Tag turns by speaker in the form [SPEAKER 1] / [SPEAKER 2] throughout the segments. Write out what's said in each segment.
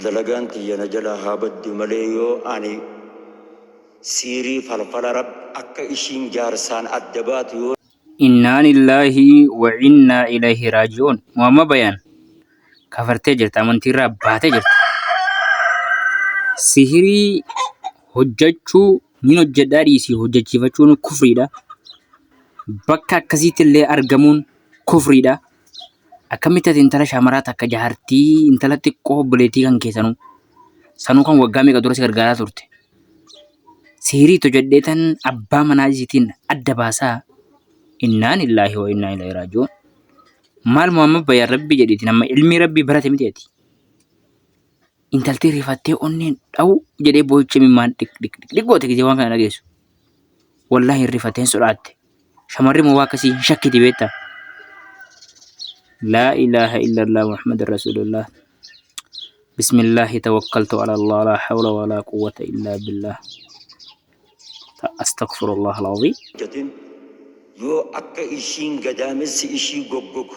[SPEAKER 1] Dalagaan tiyya na jalaa haa baddu malee yoo ani siirii falfala Rabb akka ishiin jaarsaan adda baatu yoo
[SPEAKER 2] Innaa lillaahi wa innaa ilayhi raaji'uun. Muhammad Bayaan kafartee jirta, amantiirraa baatee jirta. Sihirii hojjechuu nin hojjedhaa dhiisii hojjechiifachuun kufriidha. Bakka akkasiitti illee argamuun kufriidha. Akkamitti ati intala shamaraa takka jaartii intala xiqqoo obboleettii kan kee sanuu sanuu kan waggaa meeqa dura si gargaaraa turte. Sihirii itti hojjedhee tan abbaa manaa isiitiin adda baasaa. Innaa lillaahi wa innaa ilaihi raaji'uun. Maal Muhammad Bayaan Rabbii jedhiitiin amma ilmii Rabbii barate miti ati. Intalti rifattee onneen dhawu jedhee boo'icha imimmaan dhiq dhiq dhiq dhiq goote gisee waan kana dhageessu. Wallaahi hin rifattee hin sodaatte. Shamarri moo waa akkasii hin shakkiti beektaa? Laa ilaaha illallah Muhammad Rasuulullah. Bismillaahi tawakkaltu ala Allah laa hawla walaa quwwata illaa billah. Astaghfirullah al-azim.
[SPEAKER 1] Hojjatin yoo akka ishiin gadaamessi ishii goggogu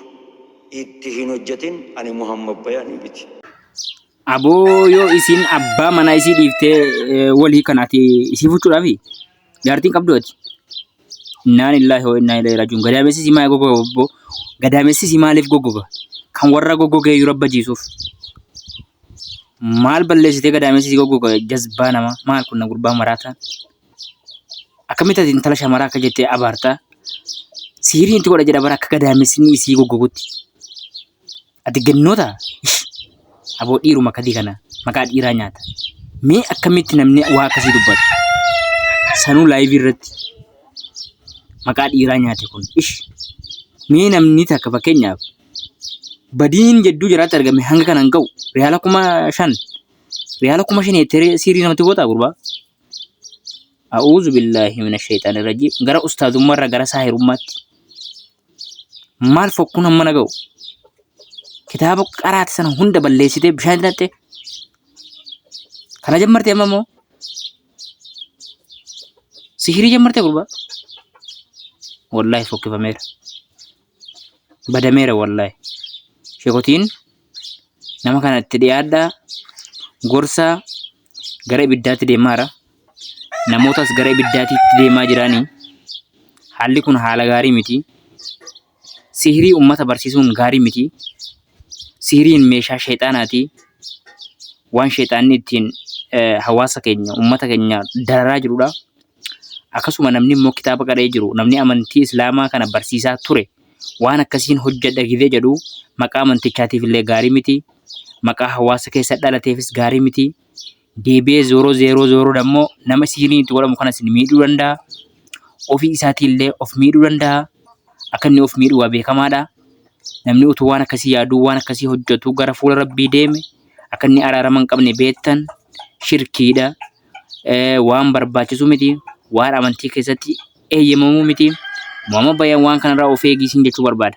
[SPEAKER 1] itti hin hojjatin ani Muhammad Bayaanii miti.
[SPEAKER 2] Aboo yoo isiin abbaa manaa isii dhiiftee walii kan ati isii fuchuudhaafi jaartiin qabdu ati. Innaa lillaahi wa innaa ilaihi raaji'uun. Gadaamessi isii maal goggoga obbo? Gadaamessi isii maaliif goggoga? Kan warra goggogee iyyuu rabba jiisuuf. Maal balleessitee gadaamessi isii goggoga jazbaa namaa? Maal kun na gurbaa maraataan? Akkamitti ati intala shamaraa akka jettee abaartaa? Siiriin itti godha jedha bara akka gadaamessi isii goggogutti. Ati gannoota? Ish! Aboo dhiiruma kadii kana maqaa dhiiraa nyaata. Mee akkamitti namni waa akkasii dubbata? Sanuu laayivii irratti maqaa dhiiraa nyaate kun. Ish! Mee namni takka fakkeenyaaf badiin jedduu jiraatti argame hanga kana hin ga'u. Riyaala 5000 riyaala 5000 jettee siirii namatti gootaa gurbaa? A'uuzu billaahi mina shayxaani rajiim. Gara ustaazummaarraa gara saahirummaatti. Maal fokkuun hammana ga'u? Kitaaba qaraate sana hunda balleessitee bishaan itti naqxee. Kana jammartee amma immoo sihirii jammartee gurbaa. Wallaahi fokkifameera. Badameera wallaahi. Sheekotiin nama kana itti dhiyaadhaa gorsaa gara ibiddaatti deemaara. Namootas gara ibiddaatti deemaa jiraanii. Haalli kun haala gaarii miti. Sihirii ummata barsiisuun gaarii miti. Sihiriin meeshaa sheexaanaati. Waan sheexaanni ittiin hawaasa keenya, ummata keenya dararaa jirudha. Akkasuma namni immoo kitaaba qara'ee jiru, namni amantii Islaamaa kana barsiisaa ture waan akkasiin hojjedha gizee jedhu maqaa amantichaatiif illee gaarii miti. Maqaa hawaasa keessa dhalateefis gaarii miti. Deebi'ee zooroo zeeroo zooroo dammoo nama sihiriin itti godhamu kanas miidhuu danda'a. Ofii isaatii illee of miidhuu danda'a. Akka inni of miidhu waa beekamaadha. Namni utuu waan akkasii yaaduu waan akkasii hojjetu gara fuula Rabbii deeme akka inni araarama hin qabne beektan shirkiidha. Waan barbaachisu miti. Waan amantii keessatti eeyyamamuu miti. Muhammad Bayaan waan kanarraa of eegi siin jechuu barbaada.